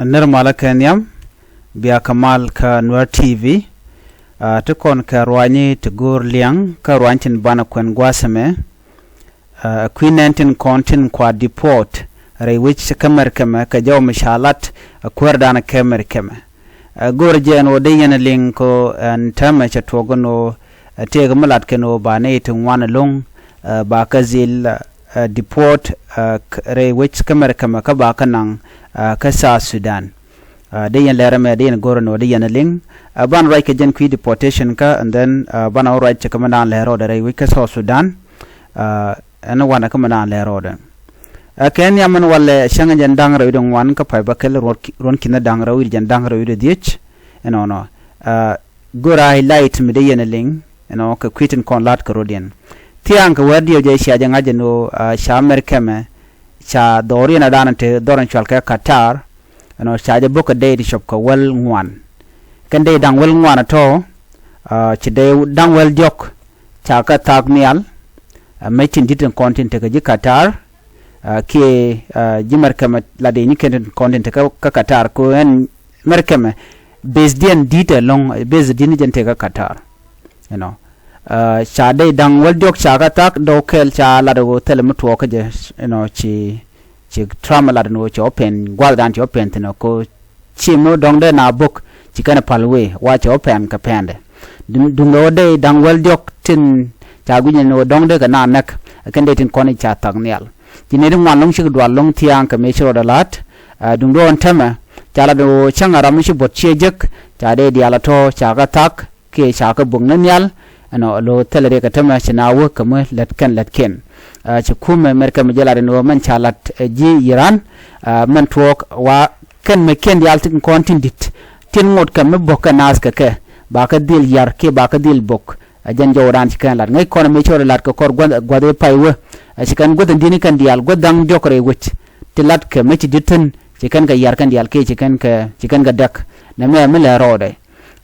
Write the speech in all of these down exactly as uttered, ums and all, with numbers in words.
Nir malä kɛ nhiam, bia kɛ mal kä Nuer T V. Ti kɔn kɛ ruanyi ti go̱o̱r liaŋ kä ruany tin banɛ kuɛn gua̱a̱th ɛmɛ. Kui̱ nɛn tin kɔn tin kua deport rɛy wec kä Mɛrkɛmɛ kɛ jɔw mi ca lat kuäär danɛ kɛ Mɛrkɛmɛ. Go̱o̱r jɛ ɛn ɣöö dee yɛn liŋ ko ɛn täämɛ cɛ tuɔɔk ɛn ɣöö tëëk mi lat kɛn ɣöö ba nɛy ti ŋuan ɛlɔ̱ŋ ba kä dhil deport rɛy wec kä Mɛrkɛmɛ kä ba kä naŋ kä South Sudan. Dee yɛn lɛr ɛmɛ dee yɛn go̱r ɛn ɣöö dee yɛn liŋ. Ban ruac kɛ jɛn kui̱ deportation kä and then ban ɣöö ruac cɛ kɛ mi naan lɛr rɔɔdɛ rɛy wec kä South Sudan. Ɛn wanɛ kä mi naan lɛr rɔɔdɛ. Kɛ nhiam ɛn walɛ cäŋ jɛn da̱ŋ rɛw wi̱cdɛ ŋuan kä pay bäkɛl ruɔ̱n ki̱n da̱ŋ rɛw wi̱cdɛ jɛn da̱ŋ rɛw wi̱cdɛ dhiec. Ɛnɔnɔ. Go̱r a highlight mi dee yɛn liŋ ɛnɔ kɛ kui̱ tin kɔn la̱t kɛ rɔ̱diɛn. Thia̱a̱ŋ kɛ wäär diɛw jɛ cia jɛ ŋa̱c ɛn ɣöö ca Mɛrkɛmɛ ca dhɔriɛn a da̱a̱n te dhɔr in cual kɛ Qatar. Ɛnɔ ca jɛ bo̱k kɛ dee ti cop kɛ wäl ŋuan. Kɛn dee da̱ŋ wäl ŋuan a tɔ̱ ci dee da̱ŋ wäl diɔ̱k ca kɛ thaak nhial. Mec tin di̱t in kɔn tin tekɛ ji̱ Qatar kiɛ ji̱ Mɛrkɛmɛ la dee nyi kɛn tin kɔn tin tekɛ kä Qatar ko ɛn Mɛrkɛmɛ beth diɛn di̱t ɛlɔ̱ŋ beth di̱t ni jɛn tekɛ Qatar. Ɛnɔ ca dee da̱ŋ wäl diɔ̱k ca kɛ thaak dɔw kɛɛl ca lat ɣöö thilɛ mi tuɔɔk kä jɛ ɛnɔ ci ci Trump lat ɛn ɣöö cɛ wä pɛn gua̱thdan cɛ wä pɛn thi̱n ɔ ko ci mi dɔ̱ŋ dee na bo̱k ci kɛn ɛ pal wee wa cɛ wä pɛn kɛ pɛndɛ. Duŋdɛ wä dee da̱ŋ wäl diɔ̱k tin ca gui̱c ɛn ɣöö dɔ̱ŋ dee kɛ na näk ɛ kɛn dee tin kɔn i̱ ca thak nhial. Ci nɛy ti ŋuan lɔ̱ŋ cikɛ dual lɔ̱ŋ thia̱a̱ŋ kɛ mëë ci rɔɔdɛ la̱t. Duŋdɛ ɣän täämɛ ca lat ɛn ɣöö cäŋ a ram mi ci buɔ̱t ciɛ jek ca dee diaal a tɔ̱ ca kɛ thak kiɛ ca kɛ bo̱k ni nhial. Ɛnɔ lo thilɛ riɛk kɛ täämɛ ci na wä kɛ mi lät kɛn lät kɛn. Ci kumɛ Mɛrkɛmɛ jɛ lat ɛn ɣöö mɛn ca lat ji̱ Iran mɛn tuɔɔk wa kɛn mɛ kɛn diaal tin kɔn tin di̱t tin ŋot kɛ mi bo̱k kɛ naath kɛ kɛ ba kɛ dhil yar kiɛ ba kɛ dhil bo̱k. Ɛ jɛn jɔwdan ci kɛn lat ŋäc kɔn mi cɔl lat kɛ kɔr gua̱th i̱ pay wä. Ci kɛn guäth in di̱t ni kɛn diaal guäth da̱ŋ diɔ̱k rɛy wec ti lat kɛ mi ci di̱t thi̱n ci kɛn kɛ yar kɛn diaal kiɛ ci kɛn kɛ ci kɛn kɛ däk. Nɛ mɛ mi lɛ rɔɔdɛ.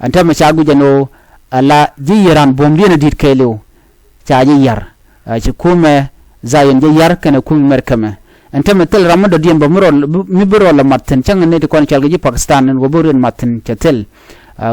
Ɛn täämɛ ca guic ɛn ɣöö ala ji̱ Iran buɔ̱mdiɛn ɛ di̱t kɛɛliw. Ca ji̱ yar ci kumɛ Zion ji̱ yar kɛnɛ kumɛ Mɛrkɛmɛ. Ɛn täämɛ thil ram mi dɔ̱diɛn bä mi bi rɔl ɛ mat thi̱n cäŋ ni ti kɔn cɔal kɛ ji̱ Pakistan ɛn ɣöö bi riɛn mat thi̱n cɛ thil.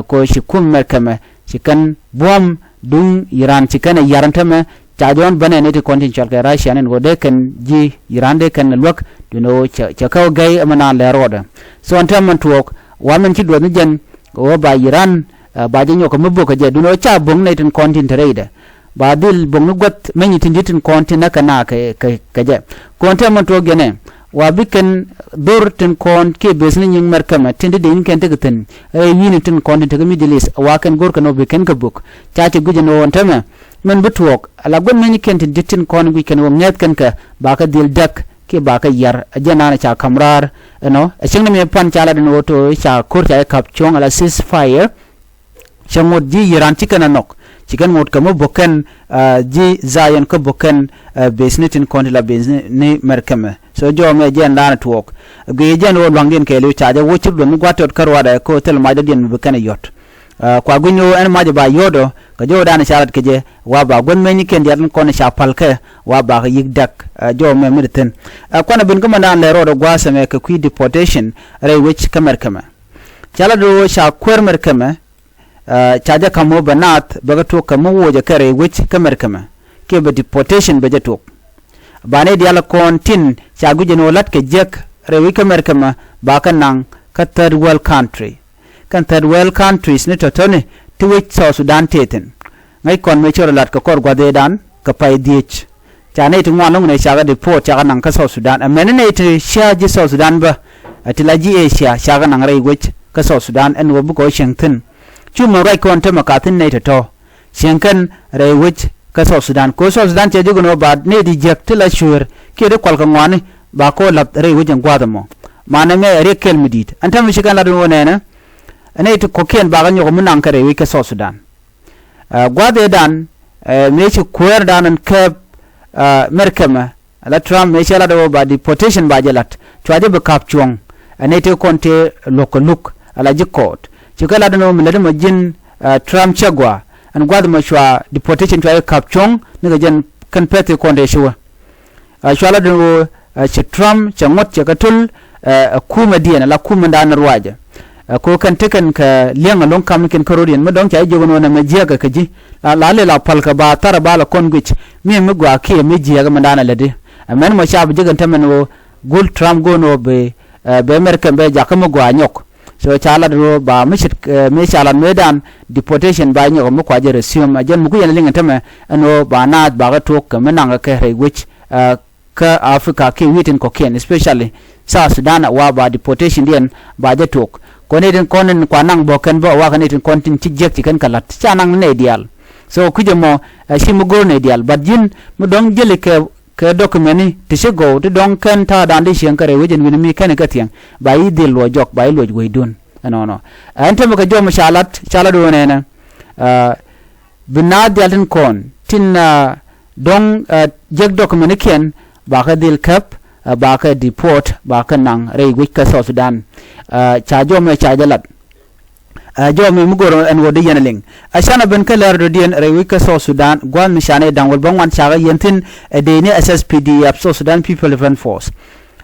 Ko ci kumɛ Mɛrkɛmɛ ci kɛn buɔ̱m duŋ Iran ci kɛn ɛ yar ɛn täämɛ ca jɔ̱ɔ̱n bänɛ ni ti kɔn tin cɔal kɛ Russia ɛn ɣöö dee kɛn ji̱ Iran dee kɛn ɛ luäk duundɛ ɣöö cɛ kɛ wä gɛy ɛmɛ naan lɛr rɔɔdɛ. So ɛn täämɛ tuɔɔk wa mɛn ci duɔth ni jɛn ɣöö ba Iran ba jɛ nyɔk kɛ mi bo̱k kɛ jɛ duundɛ ɣöö ca bo̱ŋ nɛy tin kɔn tin te rɛydɛ. Ba dhil bo̱ŋ ni guäth meny tin di̱t tin kɔn tin näk kɛ na kɛ kɛ jɛ. Kɔn täämɛ tuɔɔk jɛnɛ wa bi kɛn dhor tin kɔn kiɛ beth ni nyiŋ Mɛrkɛmɛ tin ti dee ni kɛn tekɛ thi̱n rɛy wi̱i̱ni tin kɔn tin tekɛ Middle East wa kɛn go̱r kɛn ɣöö bi kɛn kɛ bo̱k. Ca cɛ guic ɛn ɣöö ɛn täämɛ mɛn bi tuɔɔk ala guäth meny kɛn tin di̱t tin kɔn guic kɛn ɣöö ŋɛ̈th kɛn kɛ ba kɛ dhil däk kiɛ ba kɛ yar ɛ jɛn naan ca ka̱m raar. Ɛnɔ ɛ cäŋ ni mëë pan ca lat ɛn ɣöö to̱ ca ko̱r ca jɛ ka̱p cuɔ̱ŋ ala ceasefire. Cɛ ŋot ji̱ Iran ci kɛn a nhɔk ci kɛn ŋot kɛ mi bo̱k kɛn ji̱ Zion kä bo̱k kɛn beth ni tin kɔn ti la beth ni Mɛrkɛmɛ. So jɔɔmɛ jɛn daanɛ tuɔɔk guiy jɛn ɣöö lua̱ŋdiɛn kɛɛliw ca jɛ woc ci luɔ̱n mi gua̱t tɔt kä ruaadɛ kä ɣöö thil mac dɔ̱diɛn mi bi kɛn a yɔ̱t. Kua gui̱ny ɣöö ɛn mac ba yɔ̱t ɔ kɛ jɔɔk daanɛ ca lat kɛ jɛ wa ba guäth meny kɛn diaal tin kɔn ca pal kɛ wa ba kɛ yi̱k däk. Jɔɔmɛ mi di thi̱n kuanɛ ben kä mɛn daanɛ lɛ rɔɔdɛ gua̱a̱th ɛmɛ kɛ kui̱ deportation rɛy wec kä Mɛrkɛmɛ. Ca lat ɣöö ca kuäär Mɛrkɛmɛ ca jɛ ka̱m ɣöö bɛ naath bɛ kɛ tuɔk kɛ mi woocɛ kɛ rɛy wec kä Mɛrkɛmɛ kiɛ bɛ deportation bɛ jɛ tuɔk. Ba nɛy diaal kɔn tin ca guic ɛn ɣöö la̱t kɛ jiäk rɛy wec kä Mɛrkɛmɛ ba kɛ naŋ kä third world country. Kɛn third world countries ni tɔ̱tɔ̱ni ti wec South Sudan tëë thi̱n. Ŋäc kɔn mëë cɔl lat kɛ kɔr gua̱dheedan kɛ pay dhiec. Ca nɛy ti ŋuan lo̱ŋ nɛ cakɛ deport cakɛ naŋ kä South Sudan. Ɛmɛni nɛy ti cia ji̱ South Sudan bä ɛ ti la ji̱ Asia cakɛ naŋ rɛy wec kä South Sudan ɛn ɣöö bikɛ ɣöö cieŋ thi̱n. Cu mɛn ruac kɔn te mɛ ka thi̱n nɛy tɔ̱tɔ̱ cieŋ kɛn rɛy wec kä South Sudan. Kɛ ɣöö South Sudan cɛ ji̱ kɛn ɣöö ba nɛy ti jiäk ti la cuëër kiɛ ti kual kɛ ŋɔaani ba kɛ ɣöö la̱th rɛy wec ɛn gua̱a̱th ɛmɔ. Manɛ mɛ ɛ riɛk kɛl mi di̱i̱t ɛn te mi ci kɛn lat ɛn ɣöö nɛɛnɛ. Ɛ nɛy ti kɔ̱kiɛn bakɛ nyɔk mi naŋ kɛ rɛy wec kä South Sudan. Ɛ gua̱a̱th ëëdan ɛ mëë ci kuäärdan ɛn kɛɛp ɛ Mɛrkɛmɛ. Ala Trump mëë cɛ lat ɛ ɣöö ba deportation ba jɛ la̱t cua jɛ bi ka̱p cuɔ̱ŋ. Ɛ nɛy tëë kɔn tëë luɔ̱k kɛ luk ala ji̱ kɔɔt ci kɛ lat ɛn ɣöö mi lät ɛmɔ ji̱n ɛ Trump cɛ gɔaa ɛn gua̱a̱th ɛmɔ cua deportation cua jɛ ka̱p cuɔ̱ŋ nikɛ jɛn kɛn pɛth tëë kɔn tëë ci wä. Ɛ cua lat ɛn ɣöö ɛ cɛ Trump cɛ ŋuɔ̱t cɛ kɛ to̱l ɛ kumɛ diɛn ala kumɛ dan ruacɛ. Ɛ ko kɛn tekɛn kɛ liɛŋ aloŋ kam ni kɛn kärot yɛn mi dɔ̱ŋ ca jiök ni wä nɛ mɛ jiäkɛ kɛ ji̱ la la lɛ la pal kɛ ba thar ba la kɔn guic mi mi gɔaa kiɛ mi jiäkɛ mi dan alɛ di. Ɛ mɛn mɔ ca bi jiäkɛn tämɛn wä gul Trump go̱o̱n wä bi bɛ American bɛ jakä mi gɔaa nyɔk. So ca lat wä ba mi cit mi ca lat mi dan deportation ba nyɔk mi kua jɛ resume a jɛn mi ku yɛn liŋ tämɛ ɛn wä ba naath ba kɛ tuɔk kɛ mi naŋ kɛ rɛy wec. Kä Africa kiɛ wi̱i̱ tin kɔ̱kiɛn, especially South Sudan, wa ba deportation diɛn ba jɛ tuɔk. Kɔn ni tin kɔn in kua naŋ bä kɛn bä wa kɛn ni tin kɔn tin ci jiäk ci kɛn kɛ la̱t ca naŋ ni nɛy diaal. So kui̱cɛ mɔ ɛ ci mi go̱r nɛy diaal, but ji̱n mi dɔ̱ŋ jiɛli kɛ kɛ document ni ti ci gɔw ti dɔ̱ŋ kɛn ta̱a̱ da̱a̱n di cieŋ kɛ rɛy wecin wi̱ni mi kɛn kɛ thiɛŋ ba i̱ dhil luɔc jɔk ba i̱ luɔc wecdun. Ɛnɔnɔ ɛn tämɛ kɛ jɔm ca lat ca lat wä nɛnɛ. Bi naath diaal tin kɔn tin dɔ̱ŋ jiäk document ni kiɛn bakɛ dhil käp, bakɛ deport, bakɛ naŋ rɛy wec kä South Sudan. Ca jɔmɛ ca jɛ lat. Jɔmɛ mi go̱r ɛn wä di yɛn liŋ a canɛ ben kä lɛr dɔ̱diɛn rɛy wec kä South Sudan gua̱a̱th mi canɛ da̱ŋ wäl bä ŋuan cakɛ yɛn thi̱n. Ɛ dee ni S S P D F, South Sudan People Defense Force.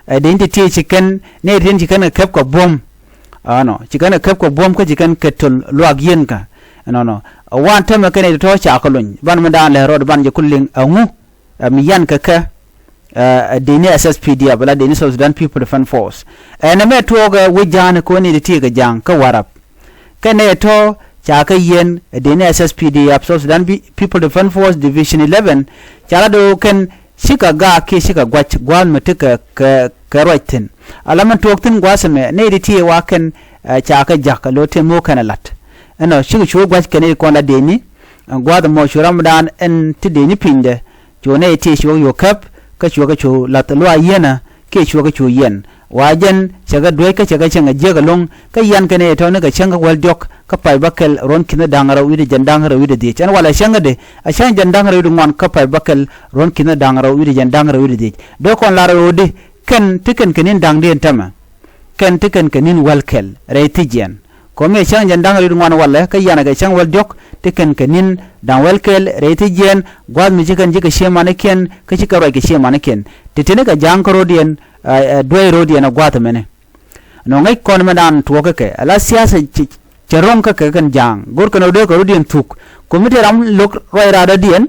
Ɛ dee ni ti ti ci kɛn ni rin ci kɛn kɛ käp kɛ buɔ̱m. Ɛnɔ ci kɛn kɛ käp kɛ buɔ̱m kä ci kɛn kɛ töl luak yienkä. Ɛnɔnɔ wan tämɛ kɛn ɛ tɔ̱ ca kɛ luny ban mi daan lɛ rɔɔd ban jɛ ku liŋ aŋu. Ɛ mi yan kɛ kɛ ɛ deni S S P D F ala deni South Sudan People Defense Force. Ɛn ɛmɛ tuɔɔkɛ wec ja̱a̱n kɛ wä ni ti tiek kɛ ja̱a̱ŋ kä Warap. Kɛn ɛ tɔ̱ ca kɛ yɛn ɛ deni S S P D F, South Sudan People Defense Force Division eleven. Ca la do̱o̱ kɛn cikɛ gaak kiɛ cikɛ gua̱c gua̱a̱th mi ti kɛ kɛ ruac thi̱n. Ala min tuɔɔk thi̱n gua̱a̱th ɛmɛ nɛy ti ti wa kɛn ca kɛ ja̱k ɛ lo̱ tëë mo̱o̱k kɛn ɛ la̱t. Ɛnɔ cikɛ cu gua̱c kɛn i̱ kɔn la deni. Ɛn gua̱a̱th ɛmɔ cu ramdan ɛn ti deni pinydɛ cu nɛy ti cuɔk yo̱o̱k käp kä cuɔk kä cu la̱th luaa yieenä kiɛ cuɔk kä cu yiɛn. Wa jɛn cɛ kɛ duec kä cɛ kɛ cäŋ ɛ jiäk ɛlo̱ŋ kä yian kɛn i̱ tɔ̱ ni kɛ cäŋ kä wäl diɔ̱k kä pay bä kɛl ruɔ̱n ki̱n da̱ŋ rɛw wi̱cdɛ jɛn da̱ŋ rɛw wi̱cdɛ dhiec ɛn walɛ cäŋ kädɛ a cäŋ jɛn da̱ŋ rɛw wi̱cdɛ ŋuan kä pay bä kɛl ruɔ̱n ki̱n da̱ŋ rɛw wi̱cdɛ jɛn da̱ŋ rɛw wi̱cdɛ dhiec. Dee kɔn lar ɣöödi kɛn ti kɛn kɛ ni̱n da̱ŋdiɛn tämɛ. Kɛn ti kɛn kɛ ni̱n wäl kɛl rɛy thi̱c jiɛn. Kɔmɛ cäŋ jɛn da̱ŋ rɛw wi̱cdɛ ŋuan walɛ kä yian kɛ cäŋ wäl diɔ̱k ti kɛn kɛ ni̱n da̱ŋ wäl kɛl rɛy thi̱c jiɛn. Gua̱a̱th mi ci kɛn ji̱ kɛ ciëmanikiɛn kä ci kɛ ruac kɛ ciëmanikiɛn ti teni kɛ ja̱a̱ŋ kä ro̱diɛn. Duäc ro̱diɛn ɛ gua̱a̱th ɛmɛni. Nɔ ŋäc kɔn mɛ naan tuɔɔk kä kɛ ala siasa cɛ ro̱ŋ kä kɛ kɛn ja̱a̱ŋ go̱r kɛn ɔ dee kɛ ro̱diɛn thuk. Ko̱mi te ram lo̱k ruac raadädiɛn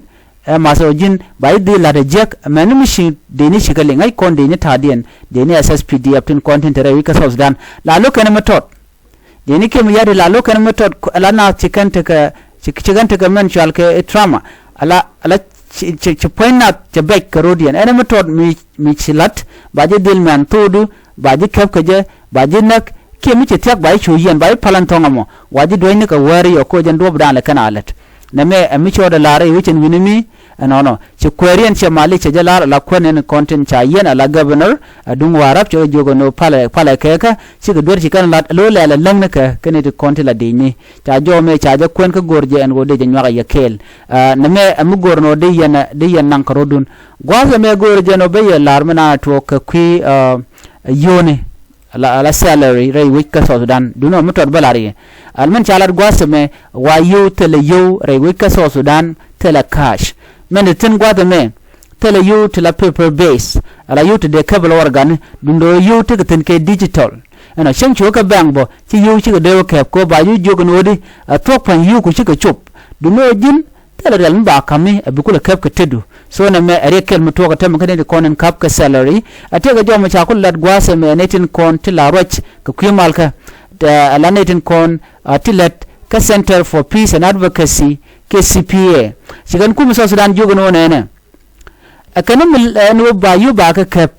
ɛ math ɔ ji̱n ba ji̱ dhil la̱t ɛ jiäk. Mɛni mi ci deni ci kɛ liŋ ŋäc kɔn deni ta̱a̱diɛn deni S S P D F tin kɔn tin te rɛy wi̱c kä South Sudan. La lo̱k kɛn mi tɔt deni kiɛ mi ya̱t la lo̱k kɛn mi tɔt ala naath ci kɛn tekɛ ci kɛn tekɛ mɛn cual kɛ trauma. Ala ala ci puɔ̱ny nath cɛ bɛc kɛ ro̱diɛn ɛn mi tɔt mi ci la̱t ba ji̱ dhil mɛn tho̱o̱du ba ji̱ käp kɛ jɛ ba ji̱ näk. Kiɛ mi ci thia̱k ba ji̱ cu yiɛn ba ji̱ pal ɛn thɔ̱ŋ ɛmɔ wa ji̱ duäcni kɛ wäri yɔ koc ɛn duɔ̱pdan lɛ kɛn a lät. Nɛmɛ ɛ mi cɔɔdɛ la̱r i̱ wecɛn wi̱ni mi ɛnɔnɔ ci kueeriɛn cɛ mali cɛ jɛ la̱r ala kuän ɛn kɔn tin ca yiɛn ala governor. Aduŋ Warap cɛ kɛ jiök ɛn ɣöö palɛ palɛ kɛɛkä cikɛ duer ci kɛn lat lo̱ lɛl ɛläŋnikɛ kɛn i̱ ti kɔn ti la di̱cni. Ca jɔɔmɛ ca jɛ kuän kä go̱o̱r jɛ ɛn ɣöö dee jɛ nyuak ɛ yɛ kɛɛl. Nɛmɛ ɛ mi go̱o̱r ɛn ɣöö dee yɛn dee yɛn naŋ kärɔ̱dun. Gua̱a̱th ɛmɛ go̱o̱r jɛ ɛn ɣöö ben yɛ la̱r mi na tuɔɔk kɛ kui̱ yio̱o̱ni. Ala ala salary rɛy wec kä South Sudan duundɛ mi tɔt bä lar yɛ. Al min ca lat gua̱a̱th ɛmɛ wa yio̱w thilɛ yio̱w rɛy wec kä South Sudan thilɛ cash. Min ti thi̱n gua̱a̱th ɛmɛ thilɛ yio̱w ti la paper base ala yio̱w ti dee käp ala warɛgani duundɛ ɣöö yio̱w tekɛ thi̱n kɛ digital. Ɛnɔ cäŋ cuɛ kä bank bä ci yio̱w cikɛ dee wä kɛp kɛ ɣöö ba yio̱w jiök ɛn ɣöödi a thuɔ̱k pa̱ny yio̱w ku cikɛ cop. Duundɛ ɣöö ji̱n thilɛ riɛl mi ba ka̱mi a bi kulɛ käp kɛ tetdu. So nɛmɛ ɛ riɛk kɛl mi tuɔɔk ɛ tämɛ kä ni ti kɔn in ka̱p kɛ salary. A tëëkɛ jɔmɛ ca kulɛ lat gua̱a̱th ɛmɛ ɛ ni tin kɔn ti la ruac kɛ kui̱ malkä. Ɛ la ni tin kɔn ti lät kä Center for Peace and Advocacy kɛ C P A. Ci kɛn kum South Sudan jiök ɛn ɣöö nɛnɛ ɛ kɛn mi ɛn ɣöö ba yio̱w ba kɛ käp.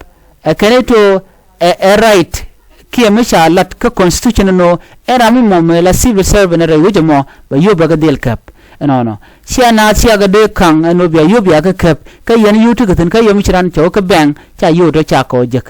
Ɛ kɛn i̱ to̱ ɛ ɛ right kiɛ mi ca lat kä constitution ɛn ɣöö ɛn ram mi mɔmɛ la civil servant rɛy wec ɛmɔ bɛ yio̱w bɛ kɛ dhil käp. Ɛnɔnɔ cia naath cia kɛ dee ka̱ŋ ɛn ɣöö bia yio̱w bia kɛ käp kä yɛn yio̱w ti kɛ thi̱n kä yɛ mi ci ran cɛ wä kä bank ca yio̱w tɔ ca kɛ wä jek.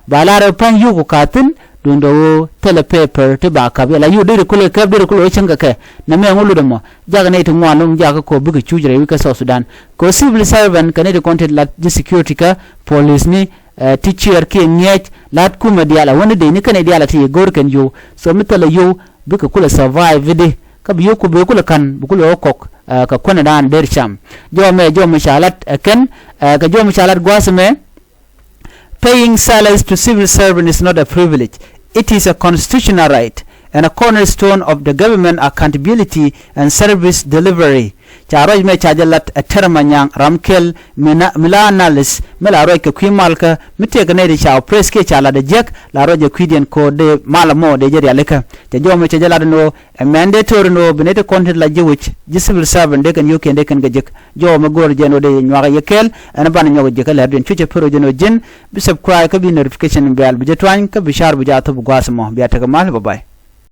Ba lar ɛ pa̱ny yio̱w ku ka̱thi̱n duundɛ ɣöö thilɛ paper ti ba käp yɛ la yio̱w deri kulɛ käp deri kulɛ wä cäŋ kɛ kɛ. Nɛmɛ ɛŋu lut ɛmɔ jakɛ nɛy ti ŋuan lo̱ŋ jakä kɔ bikɛ cuc rɛy wi̱c kä South Sudan. Kɛ civil servant kɛ nɛy ti kɔn ti lat ji̱ security kä police ni ɛ ti ciɛɛr kiɛ ŋi̱eec la̱t kumɛ diaal ɛ wäni dee ni kɛnɛ diaal ɛ ti yɛ go̱o̱r kɛn yio̱w. So mi thilɛ yio̱w bikɛ kulɛ survive di kä bi yio̱w ku bee kulɛ ka̱n bi kulɛ wä kɔk. Kɛ kuänɛ daan der cam jɔmɛ jɔmɛ ca lat ɛ kɛn kɛ jɔmɛ ca lat gua̱a̱th ɛmɛ. Paying salaries to civil servants is not a privilege. It is a constitutional right and a cornerstone of the government accountability and service delivery. Ca ruac mɛ ca jɛ lat ɛ tɛr ma nyaŋ ram kɛl mi la analysis mi la ruac kɛ kui̱ malkä mi tëëk nɛy ti ca oppress kiɛ ca lat ɛ jiäk la ruac ɛ kui̱diɛn ko̱o̱r dee mal ɛmɔ dee jɛ rialikä. Cɛ jɔw mɛ cɛ jɛ lat ɛn ɣöö ɛ mɛn dee to̱r ɛn ɣöö bi nɛy ti kɔn ti la ji̱ wec ji̱ civil servant dee kɛn yio̱kiɛn dee kɛn kɛ jiäk. Jɔw mɛ go̱o̱r jɛ ɛn ɣöö dee jɛ nyuak ɛ yɛ kɛɛl ɛn banɛ nyɔk ɛ jiäk ɛ lɛr duɛn cucɛ pär ɣöö jɛ ɛn ɣöö ji̱n bi subscribe kä bi notification bell bi jɛ tuany kä bi share bi jɛ a thop gua̱a̱th ɛmɔ bia tekɛ mal bye bye.